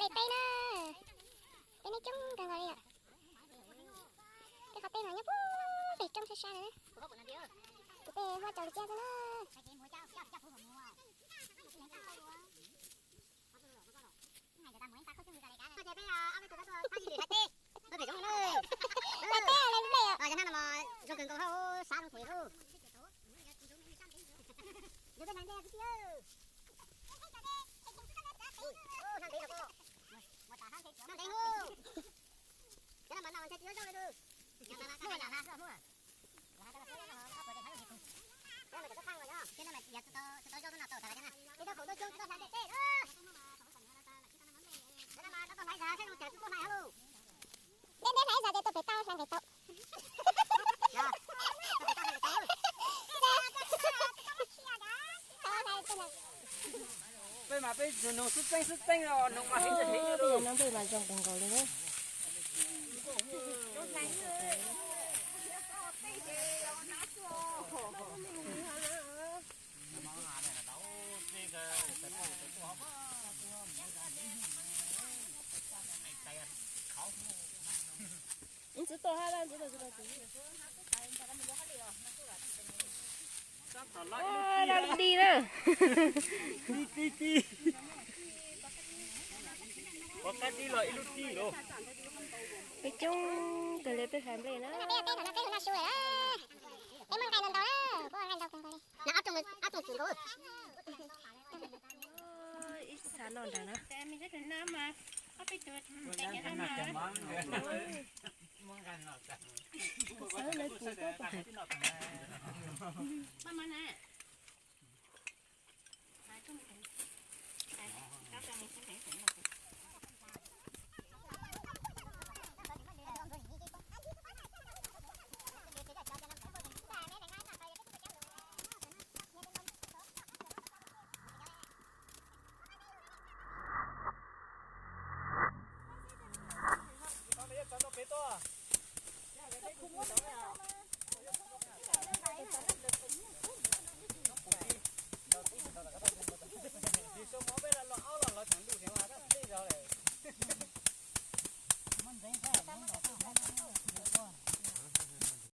Tej teb na, tej neb coob kawg nkaus li yom. Tej qhov teb mas nyob puag pem roob sab sab na. Kuv tej huab cov li ciab xwb na. Zoo kawg nkaus hauv sab zoo phem lauj. Deb deb hlais zas ces tuaj pem tau hlais nqes tau. Peb mas peb tsuas nug xwb txeeb xwb txeeb os, nug mas heev heev li. Peb yog no npej mas zoo kawg nkaus li na. Ntxwv tuaj hab, ntxwv tuaj. Dab lub dib na. Peb coob kawg li peb hlais nplej na. Ib xav noj nrad na. Xav lawv pum koj pom.